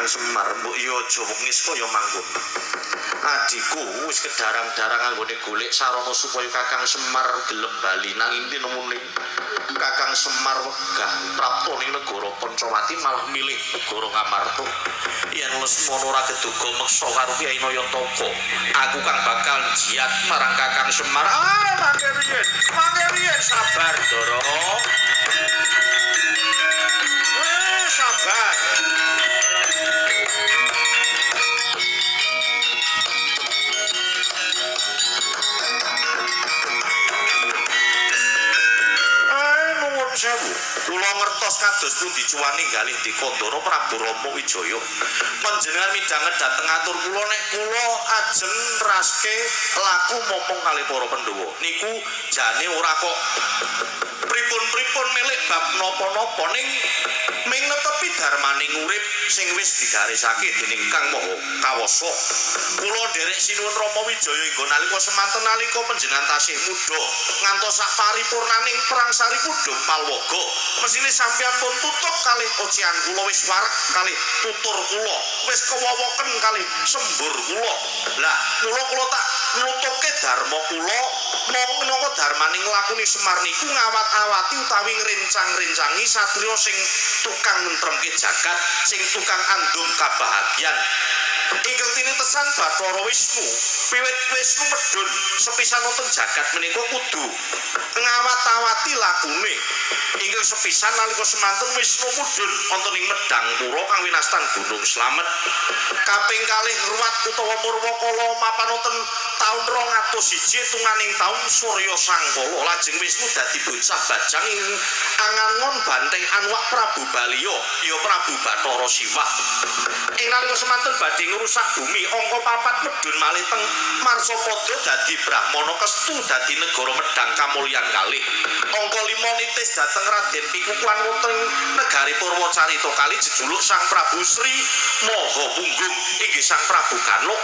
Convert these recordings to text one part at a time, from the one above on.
Kakang Semar, mbok yo aja wengis kaya mangkono. Adhiku wis kedarang-darang anggone golek sarana supaya Kakang Semar gelem bali, nanging tinemune Kakang Semar wegah prapta ning negara Pancawati malah milih negara Ngamarta. Yen Lesmana ora keduga meksa karo Kyai Nayantaka, aku kang bakal jiat marang Kakang Semar. Ah, mangke riyen sabar, Ndara. Sabar. Nuwun sewu. Kula ngertos kados pundi cuwane galih dikandara Prabu Rama Wijaya. Panjenengan midhanget dhateng atur kula nek kula ajeng neraske laku momong kalih para Pandhawa. Niku jane ora kok pripun-pripun milik bab napa-napa, ning ming netepi darmaning urip sing wis digarisake dening Kang Maha Kawasa. Kula nderek sinuwun Rama Wijaya inggo nalika semanten nalika panjenengan tasih muda ngantos sak paripurnaning perang Sarikudung Palwaga. Mesine sampeyan pun tutup kalih ocehan kula, wis wareg kalih tutur kula, wis kewowoken kalih sembur kula. Lah, mula kula tak nutupke dharma kula mong minangka darmaning lakune Semar niku ngawat-awati utawi ngrencang-rencangi satriya sing tukang nentremke jagat, sing tukang andum kabahagyan. Ingkang tinitesan Bathara Wisnu, wiwit Wisnu medhun sepisan wonten jagat menika kudu ngawat-awati lakune. Ingkang sepisan nalika semanten Wisnu mudhun wonten ing Medangpura kang winastan Gunung Slamet. Kaping kalih ngruwat utawa murwakala mapan wonten taun 201 hitunganing taun Surya Sangkala. Lajeng Wisnu dadi bocah bajang ing angangon banteng anwak Prabu Baliya, ya Prabu Bathara Siwa. Ing nalika semanten badhe ngrusak bumi, angka papat medhun malih teng Marsapada dadi Brahmana kestu dadi negara Medang kamulyan kalih. Angka 5 nitis dhateng Raden Pikukuhan wonten negari Purwacarita kali jejuluk Sang Prabu Sri Maha Punggung inggih Sang Prabu Ganuk.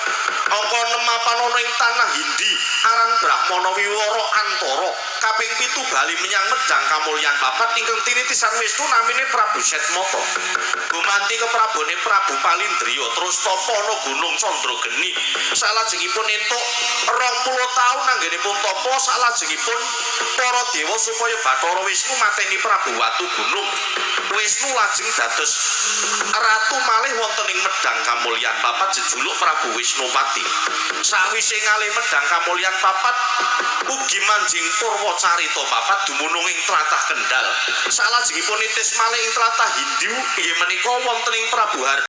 Angka 6 mapan ana ing tanah Hindi aran Brahmana Wiwara Antara. Kaping 7 bali menyang Medang kamulyan papat ingkang tinitisan Wisnu namine Prabu Setmata. Gumanti keprabone Prabu Palindriya terus tapa ana Gunung Candrageni. Salajengipun entuk 20 taun anggenipun tapa salajengipun para dewa supaya Bathara Wisnu mateni Prabu Watu Gunung. Wisnu lajeng dados ratu malih wonten ing Medang kamulyan papat jejuluk Prabu Wisnupati. Sawise ngalih Medang kamulyan papat ugi manjing Purwacarita papat dumunung ing tlatah Kendal. Salajengipun nitis malih ing tlatah Hindu inggih menika wonten ing Prabu